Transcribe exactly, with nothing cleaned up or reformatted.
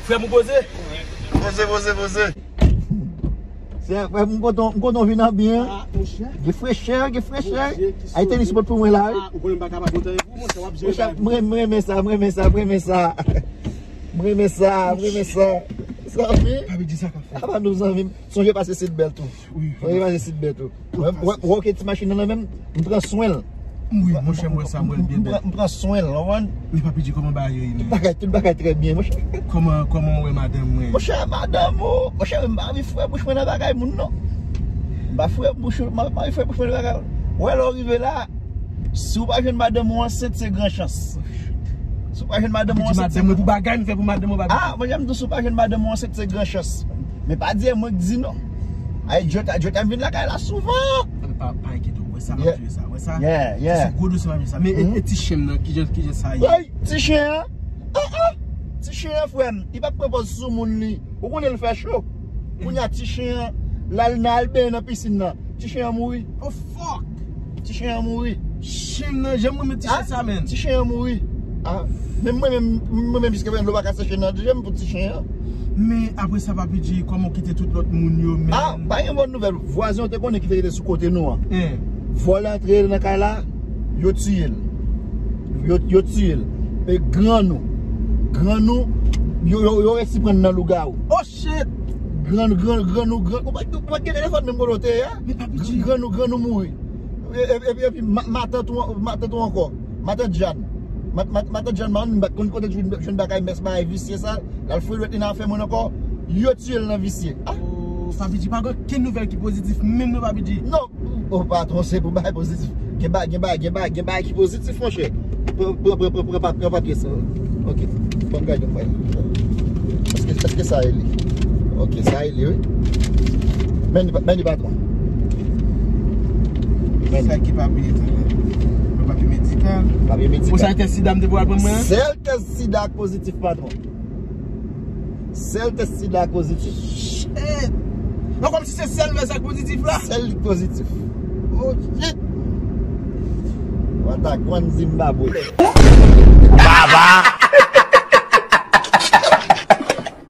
Frè m, ou poze? Poze, poze, poze. Se frè m, m kontan, m kontan w vin an byen. Ah, monchè. Gen frechè, gen frechè. Ay, tenis pot pou mwen la, wi. Ah, ou konnen m pa ka pa kontan avèk ou, monchè, w ap jere. Monchè, m renmen sa, m renmen sa, m renmen sa. M renmen sa, m renmen sa. Zanmi. Pa vle di sa k ap fèt. Apa nou zanmi m. Sonje pase Sit Bèl tou. Wi, wi, wi, Sit Bèl tou. Wè, wè, wè, ok, ti machin nan menm, m pran swen l. Wi, monchè, m wè sa, m wè l byen bèl. M pran, m pran swen l, w konprann? Men Papi G, kòman bagay yo ye, men? Tout bagay, tout bagay trè byen, monchè. Kòman, kòman w wè madanm mwen? Monchè, madanm ou, monchè, m pa anvi fouye bouch mwen nan bagay moun, non. M pa fouye bouch, m pa anvi fouye bouch mwen nan bagay. Wè, lè w rive la, si w pa jwenn madanm ou ansent, se gran chans. Si w pa jwenn madanm ou ansent, se gran chans. Pou bagay m fè pou madanm ou, pa... Ah, mwen, jan m di w, si w pa jwenn madanm ou ansent, se gran chans. Men pa di e mwen k di non. Ay, Jota, Jota m vin lakay la souvan. Ah, men pa, pa enkyete w, wè sa m ap jere sa, wè sa. Yeah, yeah. Sa se gwo dosye m ap jere sa. Men e, e ti chen m nan, kijan, kijan sa ye? Woy, ti chen an? Ah, ah. Ti chen an, frè m, li p ap pran pòz sou moun li. Ou konnen l fè cho. Kounye a ti chen an, l al nan, al benyen nan pisin nan. Ti chen an mouri. Oh, fuck! Ti chen an mouri. Chen nan, jan m renmen ti chen sa, men. Ti chen an mouri. Ah, men mwen menm, mwen menm jiska prezan dlo pa ka seche nan je m pou ti chen an. Men apre sa, Papi G, kòman w kite tout lòt moun yo, men? Ah, pa gen bòn nouvèl. Vwazen w te konnen ki te rete sou kote nou an. Vòlè antre nan kay la, yo tiye l. Yo, yo tiye l. E grann ou. Grann ou, yo, yo, yo resi pran nan lougawou. Oh shit! Grann, grann, grann ou, grann ou pa, ou pa gen telefòn menm kote w te ye a? Men Papi G. Grann ou, grann ou mouri. E, e, epi, epi, ma-, matant ou, matant ou ankò. Matant Jan. Mat-, mat-, matant Jan, man, m pa konn kote l jwenn, jwenn bagay, mès bagay visye sa. L al foure dwèt li nan afè moun ankò. Yo tiye l nan visye. Ah! Oh, Papi G, pa gen okenn nouvèl ki pozitif, menm non, Papi G. Non, oh, patwon, se pou bagay pozitif. Gen bagay, gen bagay, gen bagay, gen bagay ki pozitif, monchè. Pran, pran, pran, pran, pran pa-, pran papye sa. Ok. Ban m gade yon bagay. Èske, èske sa e li? Ok, sa e li, wi. Men li, men li, patwon. Men li. Sa ki papye, sa la? Papye medikal. Papye medikal. Ou sa tès sida m te pou al pran mwen an? Sèl tès sida k pozitif, patwon. Sèl tès sida k pozitif. Shit! Non, kòmsi se sèl vè sa k pozitif la? Sèl li k pozitif. Oh, shit! Watagwan Zimbabwe. Baba!